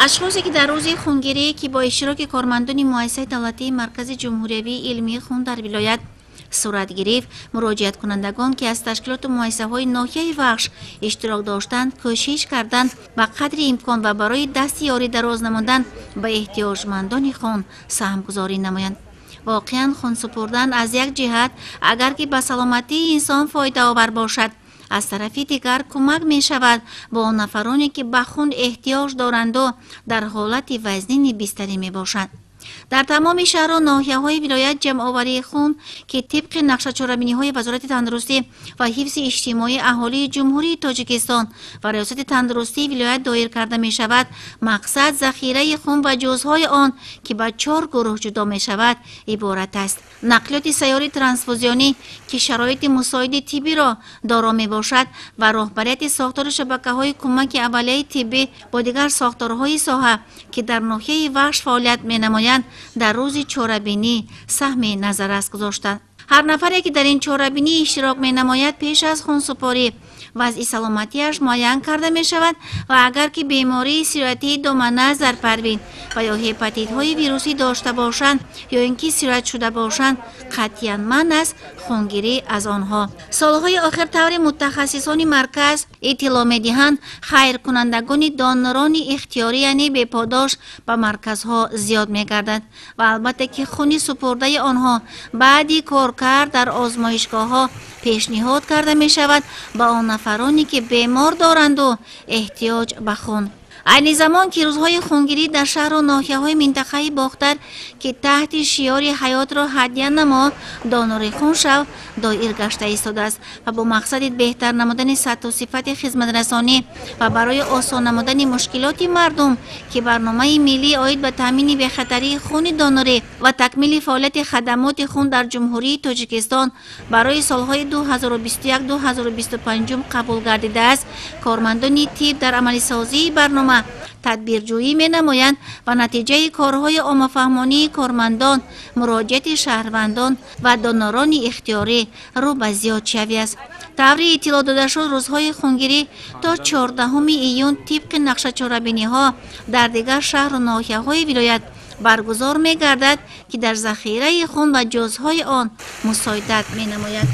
Ашхосе ки дар рӯзи хунгирӣ, ки бо иштироки кормандони муассисаи давлатии Маркази ҷумҳуриявии илмии хун дар вилоят сурат гирифт, муроҷиаткунандагон, ки аз ташкилоту муассисаҳои ноҳияи Вахш иштирок доштанд, кӯшиш карданд ба қадри имкон ва барои дасти ёрӣ дароз намудан ба эҳтиёҷмандони хун саҳмгузорӣ намоянд. Воқеан, хун супурдан аз як ҷиҳат, агар ки ба саломатии инсон фоидаовар бошад, аз тарафи дигар кӯмак мешавад бо он нафароне, ки ба хун эҳтиёҷ доранду дар ҳолати вазнини бистарӣ мебошанд. Дар тамоми шаҳру ноҳияҳои вилоят ҷамъоварии хун, ки тибқи нақшачорабиниҳои Вазорати тандурустӣ ва ҳифзи иҷтимоии аҳолии Ҷумҳурии Тоҷикистон ва Риёсати тандурустии вилоят доир карда мешавад, мақсад захираи хун ва ҷузъҳои он, ки ба чор гурӯҳ ҷудо мешавад, иборат аст. Нақлиёти сайёри трансфузионӣ, ки шароити мусоиди тиббиро доро мебошад, ва роҳбарияти сохтори шабакаҳои кӯмаки аввалияи тиббӣ бо дигар сохторҳои соҳа, ки дар ноҳияи Вахш фаъолият менамоянд, дар рӯзи чорабинӣ саҳми назаррас гузоштанд. Ҳар нафаре, ки дар ин чорабинӣ иштирок менамояд, пеш аз хунсупорӣ вазъи саломатиаш муайян карда мешавад ва агар ки бемории сироятии домана, зарпарвин ва ё ҳепатитҳои вирусӣ дошта бошанд ё ин ки сироят шуда бошанд, қатъиян манъ аст хунгирӣ аз онҳо. Солҳои охир, таври мутахассисони марказ иттилоъ медиҳанд, хайркунандагони донорони ихтиёрӣ, яъне беподош, ба марказҳо зиёд мегардад ва албатта ки хуни супурдаи онҳо баъди коркард дар озмоишгоҳҳо пешниҳод карда мешавад ба он нафароне, ки бемор доранду эҳтиёҷ ба хун. Айни замон, ки рӯзҳои хунгирӣ дар шаҳру ноҳияҳои минтақаи Бохтар, ки таҳти шиёри «Ҳаётро ҳадя намо, донори хун шав» доир гашта истодааст ва бо мақсади беҳтар намудани сатҳу сифати хизматрасонӣ ва барои осон намудани мушкилоти мардум, ки барномаи миллӣ оид ба таъмини бехатарии хуни донорӣ ва такмили фаъолияти хадамоти хун дар Ҷумҳурии Тоҷикистон барои солҳои 2021-2025 қабул гардидааст, кормандони тиб дар амалисозии барнома тадбирҷӯӣ менамоянд ва натиҷаи корҳои оммафаҳмонии кормандон, муроҷиати шаҳрвандон ва донорони ихтиёрӣ рӯ ба зиёдшавӣ аст. Таври иттилоъ дода шуд, рӯзҳои хунгирӣ то 14 июн тибқи нақшачорабиниҳо дар дигар шаҳру ноҳияҳои вилоят баргузор мегардад, ки дар захираи хун ва ҷузъҳои он мусоидат менамояд.